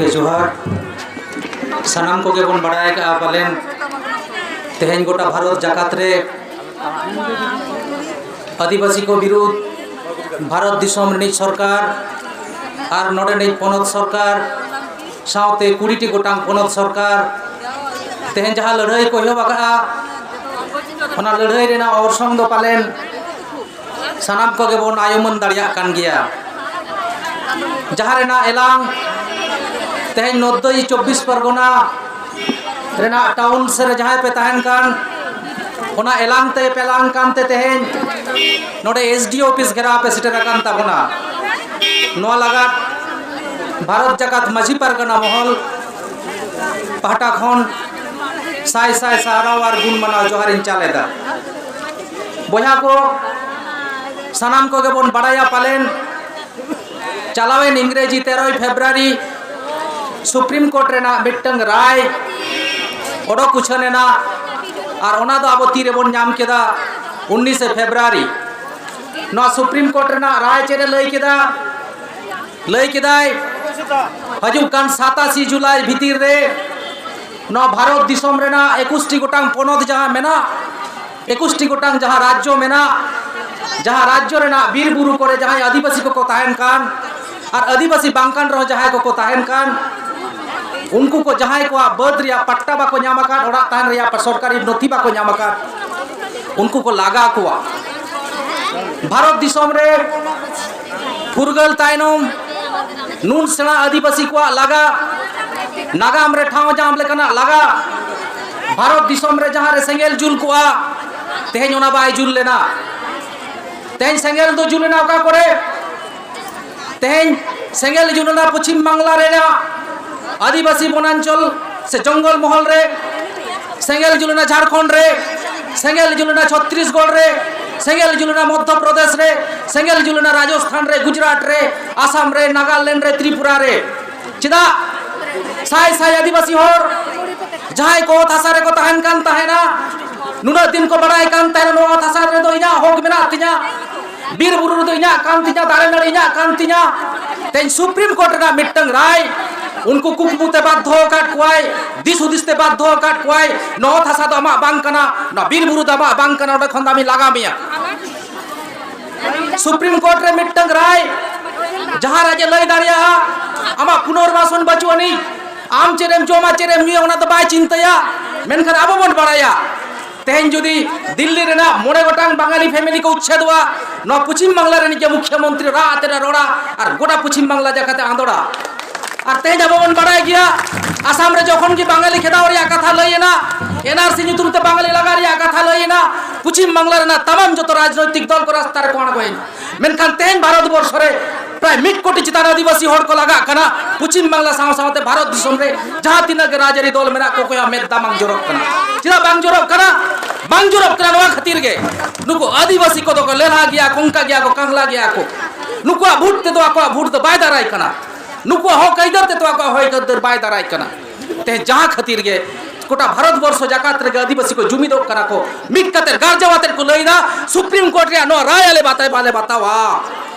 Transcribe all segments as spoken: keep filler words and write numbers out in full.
ᱜᱮ ᱡᱚᱦᱟᱨ᱾ ᱥᱟᱱᱟᱢ ᱠᱚᱜᱮ ᱵᱚᱱ ᱵᱟᱲᱟᱭ ᱠᱟᱜᱼᱟ ᱯᱟᱞᱮᱱ, ᱛᱮᱦᱮᱧ ᱜᱚᱴᱟ ᱵᱷᱟᱨᱚᱛ ᱡᱟᱠᱟᱛ ᱨᱮ ᱟᱹᱫᱤᱵᱟᱹᱥᱤ ᱠᱚ ᱵᱤᱨᱩᱫᱷ ᱵᱷᱟᱨᱚᱛ ᱫᱤᱥᱚᱢ ᱨᱤᱱᱤᱡ ᱥᱚᱨᱠᱟᱨ ᱟᱨ ᱱᱚᱰᱮᱱᱤᱡ ᱯᱚᱱᱚᱛ ᱥᱚᱨᱠᱟᱨ ᱥᱟᱶᱛᱮ ᱠᱩᱲᱤ ᱴᱤ ᱜᱚᱴᱟᱝ ᱯᱚᱱᱚᱛ ᱥᱚᱨᱠᱟᱨ ᱛᱮᱦᱮᱧ ᱡᱟᱦᱟᱸ ᱞᱟᱹᱲᱦᱟᱹᱭ ᱠᱚ ᱮᱦᱚᱵ ᱟᱠᱟᱫᱼᱟ, ᱚᱱᱟ ᱞᱟᱹᱲᱦᱟᱹᱭ ᱨᱮᱱᱟᱜ ᱚᱨᱥᱚᱝ ᱫᱚ ᱯᱟᱞᱮᱱ ᱥᱟᱱᱟᱢ ᱠᱚᱜᱮ ᱵᱚᱱ ᱟᱭ ᱩᱢᱟᱹᱱ ᱫᱟᱲᱮᱭᱟᱜ ᱠᱟᱱ ᱜᱮᱭᱟ᱾ ᱡᱟᱦᱟᱸ ᱨᱮᱱᱟᱜ ᱮᱞᱟᱝ ᱛᱮᱦᱮᱧ ᱱᱚᱫᱽᱫᱚᱭ ᱪᱚᱵᱵᱤᱥ ᱯᱚᱨᱜᱚᱱᱟ ᱨᱮᱱᱟᱜ ᱴᱟᱣᱩᱱ ᱥᱮᱫ ᱨᱮ ᱡᱟᱦᱟᱸᱭ ᱯᱮ ᱛᱟᱦᱮᱱ ᱠᱟᱱ, ᱚᱱᱟ ᱮᱞᱟᱝ ᱛᱮ ᱯᱮ ᱮᱞᱟᱝ ᱠᱟᱱᱛᱮ ᱛᱮᱦᱮᱧ ᱱᱚᱰᱮ ᱮᱥ ᱰᱤ ᱚᱯᱷᱤᱥ ᱜᱷᱮᱨᱟᱣ ᱯᱮ ᱥᱮᱴᱮᱨ ᱟᱠᱟᱱ ᱛᱟᱵᱚᱱᱟ᱾ ᱱᱚᱣᱟ ᱞᱟᱜᱟᱫ ᱵᱷᱟᱨᱚᱛ ᱡᱟᱠᱟᱛ ᱢᱟᱹᱡᱷᱤ ᱯᱟᱨᱜᱟᱱᱟ ᱢᱚᱦᱚᱞ ᱯᱟᱦᱴᱟ ᱠᱷᱚᱱ ᱥᱟᱭ ᱥᱟᱭ ᱥᱟᱨᱦᱟᱣ ᱟᱨ ᱜᱩᱱ ᱢᱟᱱᱟᱣ ᱡᱚᱦᱟᱨ ᱤᱧ ᱪᱟᱞ ᱮᱫᱟ᱾ ᱵᱚᱭᱦᱟ ᱠᱚ, ᱥᱟᱱᱟᱢ ᱠᱚᱜᱮ ᱵᱚᱱ ᱵᱟᱲᱟᱭᱟ ᱯᱟᱞᱮᱱ, ᱪᱟᱞᱟᱣᱮᱱ ᱤᱝᱨᱮᱡᱤ ᱛᱮᱨᱚᱭ ᱯᱷᱮᱵᱽᱨᱩᱣᱟᱨᱤ ᱥᱩᱯᱨᱤᱢ ᱠᱳᱨᱴ ᱨᱮᱱᱟᱜ ᱢᱤᱫᱴᱟᱝ ᱨᱟᱭ ᱚᱰᱚᱠ ᱩᱪᱷᱟᱹᱱ ᱮᱱᱟ, ᱟᱨ ᱚᱱᱟ ᱫᱚ ᱟᱵᱚ ᱛᱤ ᱨᱮᱵᱚᱱ ᱧᱟᱢ ᱠᱮᱫᱟ ᱩᱱᱤᱥᱮ ᱯᱷᱮᱵᱽᱨᱩᱣᱟᱨᱤ᱾ ᱱᱚᱣᱟ ᱥᱩᱯᱨᱤᱢ ᱠᱳᱨᱴ ᱨᱮᱱᱟᱜ ᱨᱟᱭ ᱪᱮᱫ ᱮ ᱞᱟᱹᱭ ᱠᱮᱫᱟ? ᱞᱟᱹᱭ ᱠᱮᱫᱟᱭ, ᱦᱤᱡᱩᱜ ᱠᱟᱱ ᱥᱟᱛᱟᱥᱤ ᱡᱩᱞᱟᱭ ᱵᱷᱤᱛᱤᱨ ᱨᱮ ᱱᱚᱣᱟ ᱵᱷᱟᱨᱚᱛ ᱫᱤᱥᱚᱢ ᱨᱮᱱᱟᱜ ᱮᱠᱩᱥ ᱴᱤ ᱜᱚᱴᱟᱝ ᱯᱚᱱᱚᱛ ᱡᱟᱦᱟᱸ ᱢᱮᱱᱟᱜ, ᱮᱠᱩᱥ ᱴᱤ ᱜᱚᱴᱟᱝ ᱡᱟᱦᱟᱸ ᱨᱟᱡᱽᱡᱚ ᱢᱮᱱᱟᱜ, ᱡᱟᱦᱟᱸ ᱨᱟᱡᱽᱡᱚ ᱨᱮᱱᱟᱜ ᱵᱤᱨ ᱵᱩᱨᱩ ᱠᱚᱨᱮ ᱡᱟᱦᱟᱸᱭ ᱟᱹᱫᱤᱵᱟᱹᱥᱤ ᱠᱚᱠᱚ ᱛᱟᱦᱮᱱ ᱠᱟᱱ ᱟᱨ ᱟᱹᱫᱤᱵᱟᱹᱥᱤ ᱵᱟᱝ ᱠᱟᱱ ᱨᱮᱦᱚᱸ ᱡᱟᱦᱟᱸᱭ ᱠᱚᱠᱚ ᱛᱟᱦᱮᱱ ᱠᱟᱱ, ᱩᱱᱠᱩ ᱠᱚ ᱡᱟᱦᱟᱸᱭ ᱠᱚᱣᱟᱜ ᱵᱟᱹᱫᱽ ᱨᱮᱭᱟᱜ ᱯᱟᱴᱴᱟ ᱵᱟᱠᱚ ᱧᱟᱢ ᱟᱠᱟᱫ, ᱚᱲᱟᱜ ᱛᱟᱦᱮᱱ ᱨᱮᱭᱟᱜ ᱥᱚᱨᱠᱟᱨᱤ ᱱᱚᱛᱷᱤ ᱵᱟᱠᱚ ᱧᱟᱢ ᱟᱠᱟᱫ, ᱩᱱᱠᱩ ᱠᱚ ᱞᱟᱜᱟ ᱠᱚᱣᱟ᱾ ᱵᱷᱟᱨᱚᱛ ᱫᱤᱥᱚᱢ ᱨᱮ ᱯᱷᱩᱨᱜᱟᱹᱞ ᱛᱟᱭᱱᱚᱢ ᱱᱩᱱ ᱥᱮᱬᱟ ᱟᱹᱫᱤᱵᱟᱹᱥᱤ ᱠᱚᱣᱟᱜ ᱞᱟᱜᱟ, ᱱᱟᱜᱟᱢ ᱨᱮ ᱴᱷᱟᱶ ᱧᱟᱢ ᱞᱮᱠᱟᱱᱟᱜ ᱞᱟᱜᱟ, ᱵᱷᱟᱨᱚᱛ ᱫᱤᱥᱚᱢ ᱨᱮ ᱡᱟᱦᱟᱸ ᱨᱮ ᱥᱮᱸᱜᱮᱞ ᱡᱩᱞ ᱠᱚᱜᱼᱟ, ᱛᱮᱦᱮᱧ ᱚᱱᱟ ᱵᱟᱭ ᱡᱩᱞ ᱞᱮᱱᱟ᱾ ᱛᱮᱦᱮᱧ ᱥᱮᱸᱜᱮᱞ ᱫᱚ ᱡᱩᱞ ᱮᱱᱟ ᱚᱠᱟ ᱠᱚᱨᱮ? ᱛᱮᱦᱮᱧ ᱥᱮᱸᱜᱮᱞ ᱡᱩᱞ ᱮᱱᱟ ᱯᱚᱪᱷᱤᱢ ᱵᱟᱝᱞᱟ ᱨᱮᱱᱟᱜ ᱟᱹᱫᱤᱵᱟᱹᱥᱤ ᱵᱚᱱᱟᱧᱪᱚᱞ ᱥᱮ ᱡᱚᱝᱜᱚᱞ ᱢᱚᱦᱚᱞ ᱨᱮ, ᱥᱮᱸᱜᱮᱞ ᱡᱩᱞ ᱮᱱᱟ ᱡᱷᱟᱲᱠᱷᱚᱸᱰ ᱨᱮ, ᱥᱮᱸᱜᱮᱞ ᱡᱩᱞ ᱮᱱᱟ ᱪᱷᱚᱛᱨᱤᱥᱜᱚᱲ ᱨᱮ, ᱥᱮᱸᱜᱮᱞ ᱡᱩᱞ ᱮᱱᱟ ᱢᱚᱫᱽᱫᱷᱚ ᱯᱨᱚᱫᱮᱥ ᱨᱮ, ᱥᱮᱸᱜᱮᱞ ᱡᱩᱞ ᱮᱱᱟ ᱨᱟᱡᱚᱥᱛᱷᱟᱱ ᱨᱮ, ᱜᱩᱡᱽᱨᱟᱴ ᱨᱮ, ᱟᱥᱟᱢ ᱨᱮ, ᱱᱟᱜᱟᱞᱮᱱᱰ ᱨᱮ, ᱛᱨᱤᱯᱩᱨᱟ ᱨᱮ᱾ ᱪᱮᱫᱟᱜ? ᱥᱟᱭ ᱥᱟᱭ ᱟᱹᱫᱤᱵᱟᱹᱥᱤ ᱦᱚᱲ ᱡᱟᱦᱟᱸᱭ ᱠᱚ ᱚᱛ ᱦᱟᱥᱟ ᱨᱮᱠᱚ ᱛᱟᱦᱮᱱ ᱠᱟᱱ ᱛᱟᱦᱮᱱᱟ, ᱱᱩᱱᱟᱹᱜ ᱫᱤᱱ ᱠᱚ ᱵᱟᱲᱟᱭ ᱠᱟᱱ ᱛᱟᱦᱮᱱᱟ ᱱᱚᱣᱟ ᱚᱛ ᱦᱟᱥᱟ ᱨᱮᱫᱚ ᱤᱧᱟᱹᱜ ᱦᱚᱠ ᱢᱮᱱᱟᱜ ᱛᱤᱧᱟ, ᱵᱤᱨ ᱵᱩᱨᱩ ᱨᱮᱫᱚ ᱤᱧᱟᱹᱜ ᱠᱟᱱ ᱛᱤᱧᱟ, ᱫᱟᱨᱮ ᱱᱟᱹᱲᱤ ᱤᱧᱟᱹᱜ ᱠᱟᱱ ᱛᱤᱧᱟ᱾ ᱛᱮᱦᱮᱧ ᱥᱩᱯᱨᱤᱢ ᱠᱳᱨᱴ ᱨᱮᱱᱟᱜ ᱢᱤᱫᱴᱟᱝ ᱨᱟᱭ ᱩᱱᱠᱩ ᱠᱩᱠᱢᱩ ᱛᱮ ᱵᱟᱫᱽᱫᱷᱚ ᱟᱠᱟᱫ ᱠᱚᱣᱟᱭ, ᱫᱤᱥ ᱦᱩᱫᱤᱥ ᱛᱮ ᱵᱟᱫᱽᱫᱷᱚ ᱟᱠᱟᱫ ᱠᱚᱣᱟᱭ, ᱱᱚᱣᱟ ᱚᱛ ᱦᱟᱥᱟ ᱫᱚ ᱟᱢᱟᱜ ᱵᱟᱝ ᱠᱟᱱᱟ, ᱱᱚᱣᱟ ᱵᱤᱨ ᱵᱩᱨᱩ ᱫᱚ ᱟᱢᱟᱜ ᱵᱟᱝ ᱠᱟᱱᱟ, ᱚᱸᱰᱮ ᱠᱷᱚᱱ ᱫᱚ ᱟᱢᱤᱧ ᱞᱟᱜᱟ ᱢᱮᱭᱟ᱾ ᱥᱩᱯᱨᱤᱢ ᱠᱳᱨᱴ ᱨᱮ ᱢᱤᱫᱴᱟᱝ ᱨᱟᱭ, ᱡᱟᱦᱟᱸ ᱨᱟᱡᱽ ᱮ ᱞᱟᱹᱭ ᱫᱟᱲᱮᱭᱟᱜᱼᱟ, ᱟᱢᱟᱜ ᱯᱩᱱᱚᱨᱵᱟᱥᱚᱱ ᱵᱟᱹᱪᱩᱜ ᱟᱹᱱᱤᱡ, ᱟᱢ ᱪᱮᱫ ᱮᱢ ᱡᱚᱢᱟ, ᱪᱮᱫ ᱮᱢ ᱧᱩᱭᱟ, ᱚᱱᱟ ᱫᱚ ᱵᱟᱭ ᱪᱤᱱᱛᱟᱹᱭᱟ᱾ ᱢᱮᱱᱠᱷᱟᱱ ᱟᱵᱚ ᱵᱚᱱ ᱵᱟᱲᱟᱭᱟ, ᱛᱮᱦᱮᱧ ᱡᱩᱫᱤ ᱫᱤᱞᱞᱤ ᱨᱮᱱᱟᱜ ᱢᱚᱬᱮ ᱜᱚᱴᱟᱝ ᱵᱟᱝᱟᱞᱤ ᱯᱷᱮᱢᱮᱞᱤ ᱠᱚ ᱩᱪᱪᱷᱮᱫᱚᱜᱼᱟ, ᱱᱚᱣᱟ ᱯᱚᱪᱷᱤᱢ ᱵᱟᱝᱞᱟ ᱨᱤᱱᱤᱡ ᱜᱮ ᱢᱩᱠᱷᱭᱚ ᱢᱚᱱᱛᱨᱤ ᱨᱟᱜ ᱟᱛᱮ ᱨᱚᱲᱟ ᱟᱨ ᱜᱚᱴᱟ ᱯᱚᱪᱷᱤᱢ ᱵᱟᱝᱞᱟ ᱡᱟᱠᱟᱛ ᱮ ᱟᱸᱫᱳᱲᱟ᱾ ᱟᱨ ᱛᱮᱦᱮᱧ ᱟᱵᱚ ᱵᱚᱱ ᱵᱟᱲᱟᱭ ᱜᱮᱭᱟ, ᱟᱥᱟᱢ ᱨᱮ ᱡᱚᱠᱷᱚᱱ ᱜᱮ ᱵᱟᱝᱟᱞᱤ ᱠᱷᱮᱫᱟᱣ ᱨᱮᱭᱟᱜ ᱠᱟᱛᱷᱟ ᱞᱟᱹᱭ ᱮᱱᱟ, ᱮᱱ ᱟᱨ ᱥᱤ ᱧᱩᱛᱩᱢ ᱛᱮ ᱵᱟᱝᱟᱞᱤ ᱞᱟᱜᱟ ᱨᱮᱭᱟᱜ ᱠᱟᱛᱷᱟ ᱞᱟᱹᱭ ᱮᱱᱟ, ᱯᱚᱪᱷᱤᱢ ᱵᱟᱝᱞᱟ ᱨᱮᱱᱟᱜ ᱛᱟᱢᱟᱢ ᱡᱚᱛᱚ ᱨᱟᱡᱽᱱᱳᱭᱛᱤᱠ ᱫᱚᱞ ᱠᱚ ᱨᱟᱥᱛᱟ ᱨᱮᱠᱚ ᱟᱬᱜᱚᱭᱮᱱᱟ᱾ ᱢᱮᱱᱠᱷᱟᱱ ᱛᱮᱦᱮᱧ ᱵᱷᱟᱨᱚᱛ ᱵᱚᱨᱥᱚ ᱨᱮ ᱯᱨᱟᱭ ᱢᱤᱫ ᱠᱳᱴᱤ ᱪᱮᱛᱟᱱ ᱟᱹᱫᱤᱵᱟᱹᱥᱤ ᱦᱚᱲ ᱠᱚ ᱞᱟᱜᱟᱜ ᱠᱟᱱᱟ᱾ ᱯᱚᱪᱷᱤᱢ ᱵᱟᱝᱞᱟ ᱥᱟᱶ ᱥᱟᱶᱛᱮ ᱵᱷᱟᱨᱚᱛ ᱫᱤᱥᱚᱢ ᱨᱮ ᱡᱟᱦᱟᱸ ᱛᱤᱱᱟᱹᱜ ᱜᱮ ᱨᱟᱡᱽᱟᱹᱨᱤ ᱫᱚᱞ ᱢᱮᱱᱟᱜ ᱠᱚ, ᱚᱠᱚᱭᱟᱜ ᱢᱮᱫ ᱫᱟᱜ ᱵᱟᱝ ᱡᱚᱨᱚᱜ ᱠᱟᱱᱟ᱾ ᱪᱮᱫᱟᱜ ᱵᱟᱝ ᱡᱚᱨᱚᱜ ᱠᱟᱱᱟ? ᱵᱟᱝ ᱡᱚᱨᱚᱜ ᱠᱟᱱᱟ ᱱᱚᱣᱟ ᱠᱷᱟᱹᱛᱤᱨ ᱜᱮ, ᱱᱩᱠᱩ ᱟᱹᱫᱤᱵᱟᱹᱥᱤ ᱠᱚᱫᱚ ᱠᱚ ᱞᱮᱞᱦᱟ ᱜᱮᱭᱟ, ᱠᱚᱝᱠᱟ ᱜᱮᱭᱟ ᱠᱚ, ᱠᱟᱝᱞᱟ ᱜᱮᱭᱟ ᱠᱚ᱾ ᱱᱩᱠᱩᱣᱟᱜ ᱵᱷᱳᱴ ᱛᱮᱫᱚ ᱟᱠᱚᱣᱟᱜ ᱵᱷᱳᱴ ᱫᱚ ᱵᱟᱭ ᱫᱟᱨᱟᱭ ᱠᱟᱱᱟ᱾ ᱱᱩᱠᱩᱣᱟᱜ ᱦᱚᱠ ᱟᱹᱭᱫᱟᱹᱨ ᱛᱮᱫᱚ ᱟᱠᱚᱣᱟᱜ ᱦᱚᱠ ᱟᱹᱭᱫᱟᱹᱨ ᱵᱟᱭ ᱫᱟᱨᱟᱭ ᱠᱟᱱᱟ᱾ ᱛᱮᱦᱮᱧ ᱡᱟᱦᱟᱸ ᱠᱷᱟᱹᱛᱤᱨ ᱜᱮ ᱜᱚᱴᱟ ᱵᱷᱟᱨᱚᱛ ᱵᱚᱨᱥᱚ ᱡᱟᱠᱟᱛ ᱨᱮᱜᱮ ᱟᱹᱫᱤᱵᱟᱹᱥᱤ ᱠᱚ ᱡᱩᱢᱤᱫᱚᱜ ᱠᱟᱱᱟ ᱠᱚ, ᱢᱤᱫ ᱠᱟᱛᱮ ᱜᱟᱨᱡᱟᱣ ᱟᱛᱮ ᱠᱚ ᱞᱟᱹᱭ ᱮᱫᱟ, ᱥᱩᱯᱨᱤᱢ ᱠᱳᱨᱴ ᱨᱮᱭᱟᱜ ᱱᱚᱣᱟ ᱨᱟᱭ ᱟᱞᱮ ᱵᱟᱛᱟᱭ ᱵᱟᱞᱮ ᱵᱟᱛᱟᱣᱟ᱾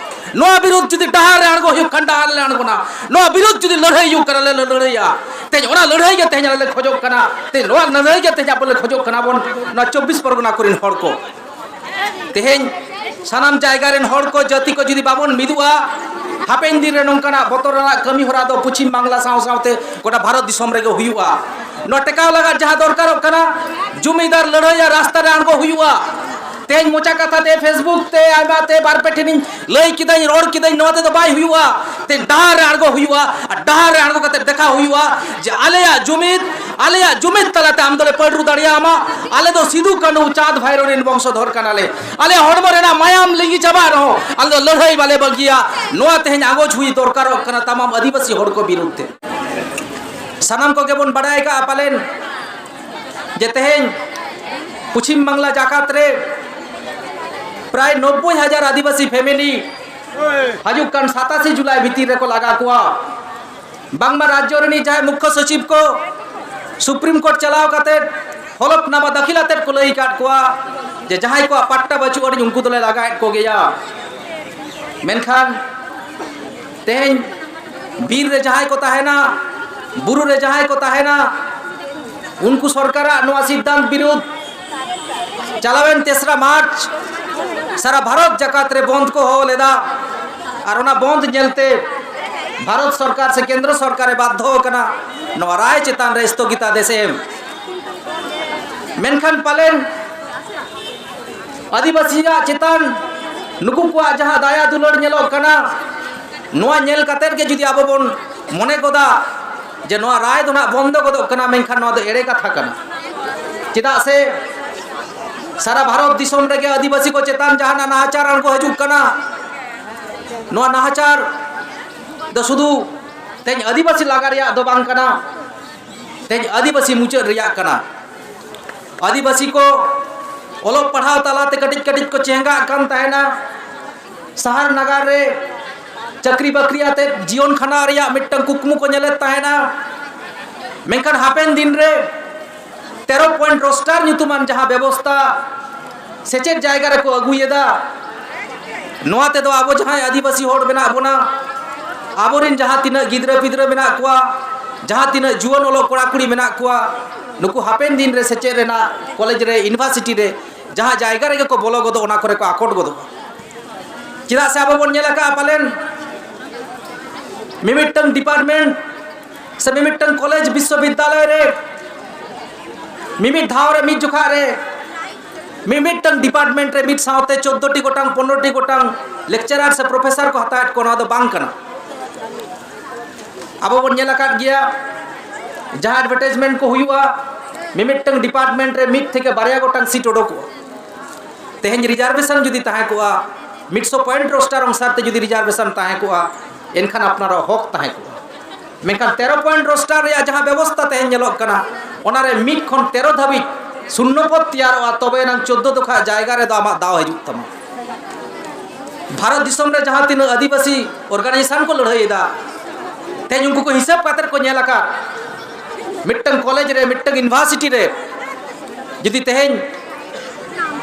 ᱱᱚᱣᱟ ᱵᱤᱨᱩᱫᱷ ᱡᱩᱫᱤ ᱰᱟᱦᱟᱨ ᱨᱮ ᱟᱬᱜᱚ ᱦᱩᱭᱩᱜ ᱠᱷᱟᱱ, ᱰᱟᱦᱟᱨ ᱨᱮᱞᱮ ᱟᱬᱜᱚᱱᱟ᱾ ᱱᱚᱣᱟ ᱵᱤᱨᱩᱫᱷ ᱡᱩᱫᱤ ᱞᱟᱹᱲᱦᱟᱹᱭ ᱦᱩᱭᱩᱜ ᱠᱟᱱᱟ, ᱞᱮ ᱞᱟᱹᱲᱦᱟᱹᱭᱟ᱾ ᱛᱮᱦᱮᱧ ᱚᱱᱟ ᱞᱟᱹᱲᱦᱟᱹᱭ ᱜᱮ ᱛᱮᱦᱮᱧ ᱟᱞᱮ ᱞᱮ ᱠᱷᱚᱡᱚᱜ ᱠᱟᱱᱟ᱾ ᱛᱮᱦᱮᱧ ᱱᱚᱣᱟ ᱞᱟᱹᱲᱦᱟᱹᱭ ᱜᱮ ᱛᱮᱦᱮᱧ ᱟᱵᱚ ᱞᱮ ᱠᱷᱚᱡᱚᱜ ᱠᱟᱱᱟ ᱵᱚᱱ, ᱱᱚᱣᱟ ᱪᱚᱵᱵᱤᱥ ᱯᱚᱨᱜᱚᱱᱟ ᱠᱚᱨᱮᱱ ᱦᱚᱲ ᱠᱚ᱾ ᱛᱮᱦᱮᱧ ᱥᱟᱱᱟᱢ ᱡᱟᱭᱜᱟ ᱨᱮᱱ ᱦᱚᱲ ᱠᱚ, ᱡᱟᱹᱛᱤ ᱠᱚ ᱡᱩᱫᱤ ᱵᱟᱵᱚᱱ ᱢᱤᱫᱚᱜᱼᱟ, ᱦᱟᱯᱮᱱ ᱫᱤᱱ ᱨᱮ ᱱᱚᱝᱠᱟᱱᱟᱜ ᱵᱚᱛᱚᱨ ᱟᱱᱟᱜ ᱠᱟᱹᱢᱤ ᱦᱚᱨᱟ ᱫᱚ ᱯᱚᱪᱷᱤᱢ ᱵᱟᱝᱞᱟ ᱥᱟᱶ ᱥᱟᱶᱛᱮ ᱜᱚᱴᱟ ᱵᱷᱟᱨᱚᱛ ᱫᱤᱥᱚᱢ ᱨᱮᱜᱮ ᱦᱩᱭᱩᱜᱼᱟ᱾ ᱱᱚᱣᱟ ᱴᱮᱠᱟᱣ ᱞᱟᱜᱟᱫ ᱡᱟᱦᱟᱸ ᱫᱚᱨᱠᱟᱨᱚᱜ ᱠᱟᱱᱟ, ᱡᱩᱢᱤᱫᱟᱨ ᱞᱟᱹᱲᱦᱟᱹᱭ ᱟᱨ ᱨᱟᱥᱛᱟ ᱨᱮ ᱟᱬᱜᱚ ᱦᱩᱭᱩᱜᱼᱟ᱾ ᱛᱮᱦᱮᱧ ᱢᱚᱪᱟ ᱠᱟᱛᱷᱟ ᱛᱮ, Facebook ᱛᱮ, ᱟᱭᱢᱟ ᱛᱮ, ᱵᱟᱨ ᱯᱮ ᱴᱷᱮᱱᱤᱧ ᱞᱟᱹᱭ ᱠᱤᱫᱟᱹᱧ, ᱨᱚᱲ ᱠᱤᱫᱟᱹᱧ, ᱱᱚᱣᱟ ᱛᱮᱫᱚ ᱵᱟᱭ ᱦᱩᱭᱩᱜᱼᱟ᱾ ᱛᱮᱦᱮᱧ ᱰᱟᱦᱟᱨ ᱨᱮ ᱟᱬᱜᱚ ᱦᱩᱭᱩᱜᱼᱟ᱾ ᱟᱨ ᱰᱟᱦᱟᱨ ᱨᱮ ᱟᱬᱜᱚ ᱠᱟᱛᱮ ᱫᱮᱠᱷᱟᱣ ᱦᱩᱭᱩᱜᱼᱟ ᱡᱮ ᱟᱞᱮᱭᱟᱜ ᱡᱩᱢᱤᱫ, ᱟᱞᱮᱭᱟᱜ ᱡᱩᱢᱤᱫ ᱛᱟᱞᱟᱛᱮ ᱟᱢ ᱫᱚᱞᱮ ᱯᱟᱹᱰᱨᱩ ᱫᱟᱲᱮᱭᱟᱢᱟ᱾ ᱟᱞᱮ ᱫᱚ ᱥᱤᱫᱩ ᱠᱟᱹᱱᱦᱩ ᱪᱟᱸᱫᱽ ᱵᱷᱟᱭᱨᱳ ᱨᱮᱱ ᱵᱚᱝᱥᱚᱫᱷᱚᱨ ᱠᱟᱱᱟᱞᱮ᱾ ᱟᱞᱮ ᱦᱚᱲᱢᱚ ᱨᱮᱱᱟᱜ ᱢᱟᱭᱟᱢ ᱞᱤᱸᱜᱤ ᱪᱟᱵᱟᱜ ᱨᱮᱦᱚᱸ ᱟᱞᱮ ᱫᱚ ᱞᱟᱹᱲᱦᱟᱹᱭ ᱵᱟᱞᱮ ᱵᱟᱹᱜᱤᱭᱟ᱾ ᱱᱚᱣᱟ ᱛᱮᱦᱮᱧ ᱟᱸᱜᱚᱪ ᱦᱩᱭ ᱫᱚᱨᱠᱟᱨᱚᱜ ᱠᱟᱱᱟ ᱛᱟᱢᱟᱢ ᱟᱹᱫᱤᱵᱟᱹᱥᱤ ᱦᱚᱲ ᱠᱚ ᱵᱤᱨᱩᱫᱷ ᱛᱮ᱾ ᱥᱟᱱᱟᱢ ᱠᱚᱜᱮ ᱵᱚᱱ ᱵᱟᱲᱟᱭ ᱠᱟᱜᱼᱟ ᱯᱟᱞᱮᱱ ᱡᱮ ᱛᱮᱦᱮᱧ ᱯᱚᱪᱷᱤᱢ ᱵᱟᱝᱞᱟ ᱡᱟᱠᱟᱛ ᱨᱮ ᱯᱨᱟᱭ ᱱᱚᱵᱵᱳᱭ ᱦᱟᱡᱟᱨ ᱟᱹᱫᱤᱵᱟᱹᱥᱤ ᱯᱷᱮᱢᱮᱞᱤ ᱦᱤᱡᱩᱜ ᱠᱟᱱ ᱥᱟᱛᱟᱥᱮ ᱡᱩᱞᱟᱭ ᱵᱷᱤᱛᱤᱨ ᱨᱮᱠᱚ ᱞᱟᱜᱟ ᱠᱚᱣᱟ᱾ ᱵᱟᱝᱢᱟ ᱨᱟᱡᱽᱡᱚ ᱨᱤᱱᱤᱡ ᱡᱟᱦᱟᱸᱭ ᱢᱩᱠᱠᱷᱚ ᱥᱚᱪᱤᱵᱽ ᱠᱚ ᱥᱩᱯᱨᱤᱢ ᱠᱳᱨᱴ ᱪᱟᱞᱟᱣ ᱠᱟᱛᱮ ᱦᱚᱞᱚᱯᱱᱟᱢᱟ ᱫᱟᱹᱠᱷᱤᱞ ᱟᱛᱮᱫ ᱠᱚ ᱞᱟᱹᱭ ᱟᱠᱟᱫ ᱠᱚᱣᱟ ᱡᱮ ᱡᱟᱦᱟᱸᱭ ᱠᱚᱣᱟᱜ ᱯᱟᱴᱴᱟ ᱵᱟᱹᱪᱩᱜ ᱟᱹᱱᱤᱡ ᱩᱱᱠᱩ ᱫᱚᱞᱮ ᱞᱟᱜᱟᱭᱮᱫ ᱠᱚᱜᱮᱭᱟ᱾ ᱢᱮᱱᱠᱷᱟᱱ ᱛᱮᱦᱮᱧ ᱵᱤᱨ ᱨᱮ ᱡᱟᱦᱟᱸᱭ ᱠᱚ ᱛᱟᱦᱮᱱᱟ, ᱵᱩᱨᱩ ᱨᱮ ᱡᱟᱦᱟᱸᱭ ᱠᱚ ᱛᱟᱦᱮᱱᱟ, ᱩᱱᱠᱩ ᱥᱚᱨᱠᱟᱨᱟᱜ ᱱᱚᱣᱟ ᱥᱤᱫᱽᱫᱷᱟᱱᱛ ᱵᱤᱨᱩᱫᱷ ᱪᱟᱞᱟᱣᱮᱱ ᱛᱮᱥᱨᱟ ᱢᱟᱨᱪ ᱥᱟᱨᱟ ᱵᱷᱟᱨᱚᱛ ᱡᱟᱠᱟᱛ ᱨᱮ ᱵᱚᱱᱫᱷ ᱠᱚ ᱦᱚᱦᱚ ᱞᱮᱫᱟ᱾ ᱟᱨ ᱚᱱᱟ ᱵᱚᱱᱫᱷ ᱧᱮᱞᱛᱮ ᱵᱷᱟᱨᱚᱛ ᱥᱚᱨᱠᱟᱨ ᱥᱮ ᱠᱮᱱᱫᱨᱚ ᱥᱚᱨᱠᱟᱨᱮ ᱵᱟᱫᱽᱫᱷᱚ ᱟᱠᱟᱱᱟ ᱱᱚᱣᱟ ᱨᱟᱭ ᱪᱮᱛᱟᱱ ᱨᱮ ᱥᱛᱷᱚᱜᱤᱛᱟᱫᱮᱥ ᱮᱢ᱾ ᱢᱮᱱᱠᱷᱟᱱ ᱯᱟᱞᱮᱱ ᱟᱹᱫᱤᱵᱟᱹᱥᱤᱭᱟᱜ ᱪᱮᱛᱟᱱ ᱱᱩᱠᱩ ᱠᱚᱣᱟᱜ ᱡᱟᱦᱟᱸ ᱫᱟᱭᱟ ᱫᱩᱞᱟᱹᱲ ᱧᱮᱞᱚᱜ ᱠᱟᱱᱟ, ᱱᱚᱣᱟ ᱧᱮᱞ ᱠᱟᱛᱮᱫ ᱜᱮ ᱡᱩᱫᱤ ᱟᱵᱚ ᱵᱚᱱ ᱢᱚᱱᱮ ᱜᱚᱫᱟ ᱡᱮ ᱱᱚᱣᱟ ᱨᱟᱭ ᱫᱚ ᱱᱟᱜ ᱵᱚᱱᱫᱚ ᱜᱚᱫᱚᱜ ᱠᱟᱱᱟ, ᱢᱮᱱᱠᱷᱟᱱ ᱱᱚᱣᱟ ᱫᱚ ᱮᱲᱮ ᱠᱟᱛᱷᱟ ᱠᱟᱱᱟ᱾ ᱪᱮᱫᱟᱜ ᱥᱮ ᱥᱟᱨᱟ ᱵᱷᱟᱨᱚᱛ ᱫᱤᱥᱚᱢ ᱨᱮᱜᱮ ᱟᱹᱫᱤᱵᱟᱹᱥᱤ ᱠᱚ ᱪᱮᱛᱟᱱ ᱡᱟᱦᱟᱱᱟᱜ ᱱᱟᱦᱟᱪᱟᱨ ᱟᱬᱜᱚ ᱦᱤᱡᱩᱜ ᱠᱟᱱᱟ᱾ ᱱᱚᱣᱟ ᱱᱟᱦᱟᱪᱟᱨ ᱫᱚ ᱥᱩᱫᱷᱩ ᱛᱮᱦᱮᱧ ᱟᱹᱫᱤᱵᱟᱹᱥᱤ ᱞᱟᱜᱟ ᱨᱮᱭᱟᱜ ᱫᱚ ᱵᱟᱝ ᱠᱟᱱᱟ, ᱛᱮᱦᱮᱧ ᱟᱹᱫᱤᱵᱟᱹᱥᱤ ᱢᱩᱪᱟᱹᱫ ᱨᱮᱭᱟᱜ ᱠᱟᱱᱟ᱾ ᱟᱹᱫᱤᱵᱟᱹᱥᱤ ᱠᱚ ᱚᱞᱚᱜ ᱯᱟᱲᱦᱟᱣ ᱛᱟᱞᱟᱛᱮ ᱠᱟᱹᱴᱤᱡ ᱠᱟᱹᱴᱤᱡ ᱠᱚ ᱪᱮᱦᱟᱸᱜᱟᱜ ᱠᱟᱱ ᱛᱟᱦᱮᱱᱟ, ᱥᱟᱦᱟᱨ ᱱᱟᱜᱟᱨ ᱨᱮ ᱪᱟᱹᱠᱨᱤ ᱵᱟᱹᱠᱨᱤ ᱟᱛᱮᱫ ᱡᱤᱭᱚᱱ ᱠᱷᱟᱸᱰᱟᱣ ᱨᱮᱭᱟᱜ ᱢᱤᱫᱴᱟᱝ ᱠᱩᱠᱢᱩ ᱠᱚ ᱧᱮᱞᱮᱫ ᱛᱟᱦᱮᱱᱟ᱾ ᱢᱮᱱᱠᱷᱟᱱ ᱦᱟᱯᱮᱱ ᱫᱤᱱ ᱨᱮ ᱛᱮᱨᱚ ᱯᱚᱭᱮᱱᱴ ᱨᱳᱥᱴᱟᱨ ᱧᱩᱛᱩᱢᱟᱱ ᱡᱟᱦᱟᱸ ᱵᱮᱵᱚᱥᱛᱷᱟ ᱥᱮᱪᱮᱫ ᱡᱟᱭᱜᱟ ᱨᱮᱠᱚ ᱟᱹᱜᱩᱭᱮᱫᱟ, ᱱᱚᱣᱟ ᱛᱮᱫᱚ ᱟᱵᱚ ᱡᱟᱦᱟᱸᱭ ᱟᱹᱫᱤᱵᱟᱹᱥᱤ ᱦᱚᱲ ᱢᱮᱱᱟᱜ ᱵᱚᱱᱟ, ᱟᱵᱚᱨᱮᱱ ᱡᱟᱦᱟᱸ ᱛᱤᱱᱟᱹᱜ ᱜᱤᱫᱽᱨᱟᱹ ᱯᱤᱫᱽᱨᱟᱹ ᱢᱮᱱᱟᱜ ᱠᱚᱣᱟ, ᱡᱟᱦᱟᱸ ᱛᱤᱱᱟᱹᱜ ᱡᱩᱣᱟᱹᱱ ᱚᱞᱚᱜ ᱠᱚᱲᱟ ᱠᱩᱲᱤ ᱢᱮᱱᱟᱜ ᱠᱚᱣᱟ, ᱱᱩᱠᱩ ᱦᱟᱯᱮᱱ ᱫᱤᱱ ᱨᱮ ᱥᱮᱪᱮᱫ ᱨᱮᱱᱟᱜ ᱠᱚᱞᱮᱡᱽ ᱨᱮ, ᱤᱭᱩᱱᱤᱵᱷᱟᱨᱥᱤᱴᱤ ᱨᱮ ᱡᱟᱦᱟᱸ ᱡᱟᱭᱜᱟ ᱨᱮᱜᱮ ᱠᱚ ᱵᱚᱞᱚ ᱜᱚᱫᱚᱜ, ᱚᱱᱟ ᱠᱚᱨᱮ ᱠᱚ ᱟᱠᱚᱴ ᱜᱚᱫᱚᱜᱼᱟ᱾ ᱪᱮᱫᱟᱜ ᱥᱮ ᱟᱵᱚ ᱵᱚᱱ ᱧᱮᱞ ᱟᱠᱟᱫᱼᱟ ᱯᱟᱞᱮᱱ ᱢᱤᱢᱤᱫᱴᱟᱝ ᱰᱤᱯᱟᱨᱴᱢᱮᱱᱴ ᱥᱮ ᱢᱤᱢᱤᱫᱴᱟᱝ ᱠᱚᱞᱮᱡᱽ ᱵᱤᱥᱥᱚᱵᱤᱫᱽᱫᱟᱞᱚᱭ ᱨᱮ ᱢᱤᱢᱤᱫ ᱫᱷᱟᱣ ᱨᱮ ᱢᱤᱫ ᱡᱚᱠᱷᱟ ᱨᱮ ᱢᱤᱢᱤᱫᱴᱟᱝ ᱰᱤᱯᱟᱨᱴᱢᱮᱱᱴ ᱨᱮ ᱢᱤᱫ ᱥᱟᱶᱛᱮ ᱪᱳᱫᱽᱫᱳ ᱴᱤ ᱜᱚᱴᱟᱝ, ᱯᱚᱱᱨᱚ ᱴᱤ ᱜᱚᱴᱟᱝ ᱞᱮᱠᱪᱟᱨᱟᱨ ᱥᱮ ᱯᱨᱚᱯᱷᱮᱥᱟᱨ ᱠᱚ ᱦᱟᱛᱟᱣᱮᱫ ᱠᱚᱣᱟ, ᱱᱚᱣᱟ ᱫᱚ ᱵᱟᱝ ᱠᱟᱱᱟ᱾ ᱟᱵᱚ ᱵᱚᱱ ᱧᱮᱞ ᱟᱠᱟᱫ ᱜᱮᱭᱟ, ᱡᱟᱦᱟᱸ ᱮᱰᱵᱷᱟᱨᱴᱟᱭᱤᱡᱽᱢᱮᱱᱴ ᱠᱚ ᱦᱩᱭᱩᱜᱼᱟ, ᱢᱤᱢᱤᱫᱴᱟᱝ ᱰᱤᱯᱟᱨᱴᱢᱮᱱᱴ ᱨᱮ ᱢᱤᱫ ᱛᱷᱮᱠᱮ ᱵᱟᱨᱭᱟ ᱜᱚᱴᱟᱝ ᱥᱤᱴ ᱚᱰᱚᱠᱚᱜᱼᱟ᱾ ᱛᱮᱦᱮᱧ ᱨᱤᱡᱟᱨᱵᱷᱮᱥᱚᱱ ᱡᱩᱫᱤ ᱛᱟᱦᱮᱸ ᱠᱚᱜᱼᱟ, ᱢᱤᱫᱥᱚ ᱯᱚᱭᱮᱱᱴ ᱨᱳᱥᱴᱟᱨ ᱚᱱᱩᱥᱟᱨ ᱛᱮ ᱡᱩᱫᱤ ᱨᱤᱡᱟᱨᱵᱷᱮᱥᱚᱱ ᱛᱟᱦᱮᱸ ᱠᱚᱜᱼᱟ, ᱮᱱᱠᱷᱟᱱ ᱟᱯᱱᱟᱨᱟᱜ ᱦᱚᱠ ᱛᱟᱦᱮᱸ ᱠᱚᱜᱼᱟ᱾ ᱢᱮᱱᱠᱷᱟᱱ ᱛᱮᱨᱚ ᱯᱚᱭᱮᱱᱴ ᱨᱳᱥᱴᱟᱨ ᱨᱮᱭᱟᱜ ᱡᱟᱦᱟᱸ ᱵᱮᱵᱚᱥᱛᱷᱟ ᱛᱮᱦᱮᱧ ᱧᱮᱞᱚᱜ ᱠᱟᱱᱟ, ᱚᱱᱟᱨᱮ ᱢᱤᱫ ᱠᱷᱚᱱ ᱛᱮᱨᱚ ᱫᱷᱟᱹᱵᱤᱡ ᱥᱩᱱᱱᱚ ᱯᱚᱫᱽ ᱛᱮᱭᱟᱨᱚᱜᱼᱟ, ᱛᱚᱵᱮ ᱮᱱᱟᱝ ᱪᱳᱫᱽᱫᱳ ᱫᱚᱠᱷᱟ ᱡᱟᱭᱜᱟ ᱨᱮᱫᱚ ᱟᱢᱟᱜ ᱫᱟᱣ ᱦᱤᱡᱩᱜ ᱛᱟᱢᱟ᱾ ᱵᱷᱟᱨᱚᱛ ᱫᱤᱥᱚᱢ ᱨᱮ ᱡᱟᱦᱟᱸ ᱛᱤᱱᱟᱹᱜ ᱟᱹᱫᱤᱵᱟᱹᱥᱤ ᱚᱨᱜᱟᱱᱟᱭᱡᱮᱥᱚᱱ ᱠᱚ ᱞᱟᱹᱲᱦᱟᱹᱭ ᱮᱫᱟ, ᱛᱮᱦᱮᱧ ᱩᱱᱠᱩ ᱠᱚ ᱦᱤᱥᱟᱹᱵ ᱠᱟᱛᱮ ᱠᱚ ᱧᱮᱞ ᱟᱠᱟᱫ, ᱢᱤᱫᱴᱟᱝ ᱠᱚᱞᱮᱡᱽ ᱨᱮ, ᱢᱤᱫᱴᱟᱝ ᱤᱭᱩᱱᱤᱵᱷᱟᱨᱥᱤᱴᱤ ᱨᱮ ᱡᱩᱫᱤ ᱛᱮᱦᱮᱧ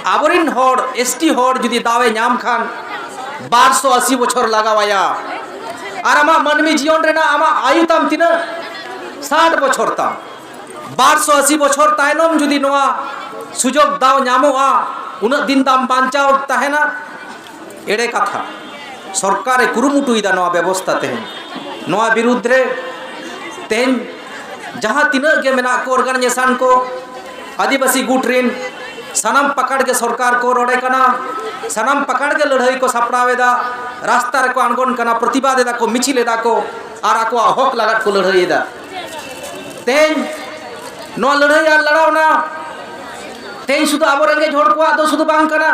ᱟᱵᱚᱨᱮᱱ ᱦᱚᱲ, ᱮᱥ ᱴᱤ ᱦᱚᱲ ᱡᱩᱫᱤ ᱫᱟᱣ ᱮ ᱧᱟᱢ ᱠᱷᱟᱱ, ᱵᱟᱨᱥᱚ ᱟᱥᱤ ᱵᱚᱪᱷᱚᱨ ᱞᱟᱜᱟᱣ ᱟᱭᱟ᱾ ᱟᱨ ᱟᱢᱟᱜ ᱢᱟᱹᱱᱢᱤ ᱡᱤᱭᱚᱱ ᱨᱮᱱᱟᱜ ᱟᱢᱟᱜ ᱟᱭᱩ ᱛᱟᱢ ᱛᱤᱱᱟᱹᱜ? ᱥᱟᱴ ᱵᱚᱪᱷᱚᱨ ᱛᱟᱢ᱾ ᱵᱟᱨᱥᱚ ᱟᱥᱤ ᱵᱚᱪᱷᱚᱨ ᱛᱟᱭᱱᱚᱢ ᱡᱩᱫᱤ ᱱᱚᱣᱟ ᱥᱩᱡᱳᱜᱽ ᱫᱟᱣ ᱧᱟᱢᱚᱜᱼᱟ, ᱩᱱᱟᱹᱜ ᱫᱤᱱ ᱫᱟᱢ ᱵᱟᱧᱪᱟᱣ ᱛᱟᱦᱮᱱᱟ? ᱮᱲᱮ ᱠᱟᱛᱷᱟ᱾ ᱥᱚᱨᱠᱟᱨᱮ ᱠᱩᱨᱩᱢᱩᱴᱩᱭᱮᱫᱟ ᱱᱚᱣᱟ ᱵᱮᱵᱚᱥᱛᱷᱟ᱾ ᱛᱮᱦᱮᱧ ᱱᱚᱣᱟ ᱵᱤᱨᱩᱫᱽ ᱨᱮ ᱛᱮᱦᱮᱧ ᱡᱟᱦᱟᱸ ᱛᱤᱱᱟᱹᱜ ᱜᱮ ᱢᱮᱱᱟᱜ ᱠᱚ, ᱚᱨᱜᱟᱱᱟᱭᱡᱮᱥᱚᱱ ᱠᱚ, ᱟᱹᱫᱤᱵᱟᱹᱥᱤ ᱜᱩᱴ ᱨᱤᱱ ᱥᱟᱱᱟᱢ ᱯᱟᱠᱟᱲ ᱜᱮ ᱥᱚᱨᱠᱟᱨ ᱠᱚ ᱨᱚᱲᱮ ᱠᱟᱱᱟ, ᱥᱟᱱᱟᱢ ᱯᱟᱠᱟᱲ ᱜᱮ ᱞᱟᱹᱲᱦᱟᱹᱭ ᱠᱚ ᱥᱟᱯᱲᱟᱣ ᱮᱫᱟ, ᱨᱟᱥᱛᱟ ᱨᱮᱠᱚ ᱟᱬᱜᱚᱱ ᱠᱟᱱᱟ, ᱯᱨᱚᱛᱤᱵᱟᱫ ᱮᱫᱟ ᱠᱚ, ᱢᱤᱪᱷᱤᱞ ᱮᱫᱟ ᱠᱚ, ᱟᱨ ᱟᱠᱚᱣᱟᱜ ᱦᱚᱠ ᱞᱟᱜᱟᱫ ᱠᱚ ᱞᱟᱹᱲᱦᱟᱹᱭ ᱮᱫᱟ᱾ ᱛᱮᱦᱮᱧ ᱱᱚᱣᱟ ᱞᱟᱹᱲᱦᱟᱹᱭ ᱟᱨ ᱞᱟᱲᱟᱣᱱᱟ ᱛᱮᱦᱮᱧ ᱥᱩᱫᱷᱩ ᱟᱵᱚ ᱨᱮᱸᱜᱮᱡ ᱦᱚᱲ ᱠᱚᱣᱟᱜ ᱫᱚ ᱥᱩᱫᱷᱩ ᱵᱟᱝ ᱠᱟᱱᱟ᱾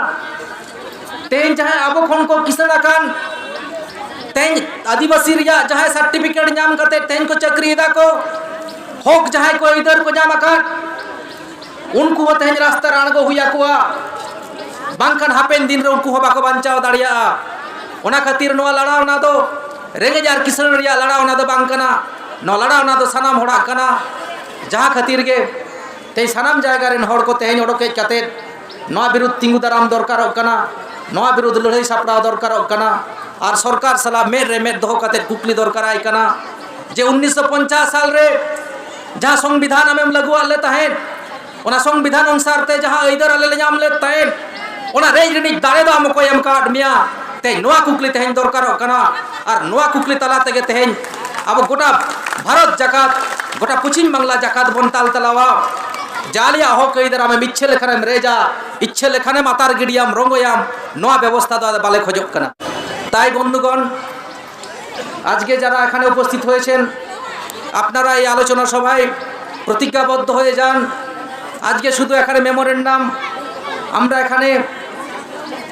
ᱛᱮᱦᱮᱧ ᱡᱟᱦᱟᱸᱭ ᱟᱵᱚ ᱠᱷᱚᱱ ᱠᱚ ᱠᱤᱥᱟᱹᱬ ᱟᱠᱟᱱ, ᱛᱮᱦᱮᱧ ᱟᱹᱫᱤᱵᱟᱹᱥᱤ ᱨᱮᱭᱟᱜ ᱡᱟᱦᱟᱸᱭ ᱥᱟᱨᱴᱤᱯᱷᱤᱠᱮᱴ ᱧᱟᱢ ᱠᱟᱛᱮ ᱛᱮᱦᱮᱧ ᱠᱚ ᱪᱟᱹᱠᱨᱤᱭᱮᱫᱟ ᱠᱚ, ᱦᱚᱠ ᱡᱟᱦᱟᱸᱭ ᱠᱚ ᱟᱹᱭᱫᱟᱹᱨ ᱠᱚ ᱧᱟᱢ ᱟᱠᱟᱫ, ᱩᱱᱠᱩ ᱦᱚᱸ ᱛᱮᱦᱮᱧ ᱨᱟᱥᱛᱟ ᱨᱮ ᱟᱬᱜᱚ ᱦᱩᱭ ᱟᱠᱚᱣᱟ, ᱵᱟᱝᱠᱷᱟᱱ ᱦᱟᱯᱮᱱ ᱫᱤᱱ ᱨᱮ ᱩᱱᱠᱩ ᱦᱚᱸ ᱵᱟᱠᱚ ᱵᱟᱧᱪᱟᱣ ᱫᱟᱲᱮᱭᱟᱜᱼᱟ᱾ ᱚᱱᱟ ᱠᱷᱟᱹᱛᱤᱨ ᱱᱚᱣᱟ ᱞᱟᱲᱟᱣᱱᱟ ᱫᱚ ᱨᱮᱸᱜᱮᱡ ᱟᱨ ᱠᱤᱥᱟᱹᱬ ᱨᱮᱭᱟᱜ ᱞᱟᱲᱟᱣᱱᱟ ᱫᱚ ᱵᱟᱝ ᱠᱟᱱᱟ, ᱱᱚᱣᱟ ᱞᱟᱲᱟᱣᱱᱟ ᱫᱚ ᱥᱟᱱᱟᱢ ᱦᱚᱲᱟᱜ ᱠᱟᱱᱟ᱾ ᱡᱟᱦᱟᱸ ᱠᱷᱟᱹᱛᱤᱨ ᱜᱮ ᱛᱮᱦᱮᱧ ᱥᱟᱱᱟᱢ ᱡᱟᱭᱜᱟ ᱨᱮᱱ ᱦᱚᱲ ᱠᱚ ᱛᱮᱦᱮᱧ ᱚᱰᱚᱠ ᱦᱮᱡ ᱠᱟᱛᱮ ᱱᱚᱣᱟ ᱵᱤᱨᱩᱫᱽ ᱛᱤᱸᱜᱩ ᱫᱟᱨᱟᱢ ᱫᱚᱨᱠᱟᱨᱚᱜ ᱠᱟᱱᱟ, ᱱᱚᱣᱟ ᱵᱤᱨᱩᱫᱽ ᱞᱟᱹᱲᱦᱟᱹᱭ ᱥᱟᱯᱲᱟᱣ ᱫᱚᱨᱠᱟᱨᱚᱜ ᱠᱟᱱᱟ, ᱟᱨ ᱥᱚᱨᱠᱟᱨ ᱥᱟᱞᱟᱜ ᱢᱮᱫ ᱨᱮ ᱢᱮᱫ ᱫᱚᱦᱚ ᱠᱟᱛᱮ ᱠᱩᱠᱞᱤ ᱫᱚᱨᱠᱟᱨᱟᱭ ᱠᱟᱱᱟ ᱡᱮ ᱩᱱᱤᱥᱥᱚ ᱯᱚᱧᱪᱟᱥ ᱥᱟᱞ ᱨᱮ ᱡᱟᱦᱟᱸ ᱥᱚᱝᱵᱤᱫᱷᱟᱱ ᱟᱢᱮᱢ ᱞᱟᱹᱜᱩᱣᱟᱫ ᱞᱮ ᱛᱟᱦᱮᱸᱫ, ᱚᱱᱟ ᱥᱚᱝᱵᱤᱫᱷᱟᱱ ᱚᱱᱩᱥᱟᱨ ᱛᱮ ᱡᱟᱦᱟᱸ ᱟᱹᱭᱫᱟᱹᱨ ᱟᱞᱮ ᱞᱮ ᱧᱟᱢ ᱞᱮᱫ ᱛᱟᱦᱮᱸᱫ, ᱚᱱᱟ ᱨᱮᱡ ᱨᱤᱱᱤᱡ ᱫᱟᱲᱮ ᱫᱚ ᱟᱢ ᱚᱠᱚᱭ ᱮᱢ ᱟᱠᱟᱫ ᱢᱮᱭᱟ? ᱛᱮᱦᱮᱧ ᱱᱚᱣᱟ ᱠᱩᱠᱞᱤ ᱛᱮᱦᱮᱧ ᱫᱚᱨᱠᱟᱨᱚᱜ ᱠᱟᱱᱟ᱾ ᱟᱨ ᱱᱚᱣᱟ ᱠᱩᱠᱞᱤ ᱛᱟᱞᱟ ᱛᱮᱜᱮ ᱛᱮᱦᱮᱧ ᱟᱵᱚ ᱜᱚᱴᱟ ᱵᱷᱟᱨᱚᱛ ᱡᱟᱠᱟᱛ, ᱜᱚᱴᱟ ᱯᱚᱪᱷᱤᱢ ᱵᱟᱝᱞᱟ ᱡᱟᱠᱟᱛ ᱵᱚᱱ ᱛᱟᱞ ᱛᱟᱞᱟᱣᱟ᱾ ᱡᱮ ᱟᱞᱮᱭᱟᱜ ᱦᱚᱠ ᱟᱹᱭᱫᱟᱹᱨ ᱟᱢᱮᱢ ᱤᱪᱪᱷᱟᱹ ᱞᱮᱠᱷᱟᱱᱮᱢ ᱨᱮᱡᱟ, ᱤᱪᱪᱷᱟᱹ ᱞᱮᱠᱷᱟᱱᱮᱢ ᱟᱛᱟᱨ ᱜᱤᱰᱤᱭᱟᱢ, ᱨᱚᱝᱜᱚᱭᱟᱢ, ᱱᱚᱣᱟ ᱵᱮᱵᱚᱥᱛᱷᱟ ᱫᱚ ᱟᱫᱚ ᱵᱟᱞᱮ ᱠᱷᱚᱡᱚᱜ ᱠᱟᱱᱟ᱾ তাই বন্ধুগণ, আজকে যারা এখানে উপস্থিত হয়েছেন, আপনারা এই আলোচনা সভায় প্রতিজ্ঞাবদ্ধ হয়ে যান। আজকে শুধু এখানে মেমোরেন্ডাম, আমরা এখানে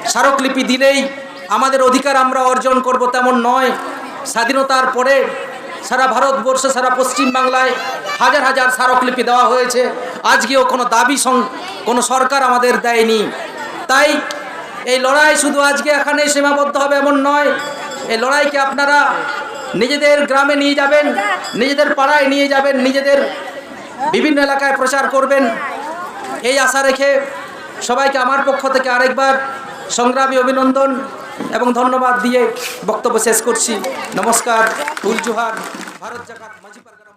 স্মারকলিপি দিলেই আমাদের অধিকার আমরা অর্জন করব, তেমন নয়। স্বাধীনতার পরে সারা ভারতবর্ষে, সারা পশ্চিম বাংলায় হাজার হাজার স্মারকলিপি দেওয়া হয়েছে। আজকেও কোনো দাবি সং-, কোনো সরকার আমাদের দেয়নি। তাই এই লড়াই শুধু আজকে এখানে সীমাবদ্ধ হবে এমন নয়। এই লড়াইকে আপনারা নিজেদের গ্রামে নিয়ে যাবেন, নিজেদের পাড়ায় নিয়ে যাবেন, নিজেদের বিভিন্ন এলাকায় প্রচার করবেন, এই আশা রেখে সবাইকে আমার পক্ষ থেকে আরেকবার সংগ্রামী অভিনন্দন। এবং ধন্যবাদ দিয়ে বক্তব্য শেষ করছি। নমস্কার, হুল জোহার, ভারত জাকাত মাঝি পারগানা।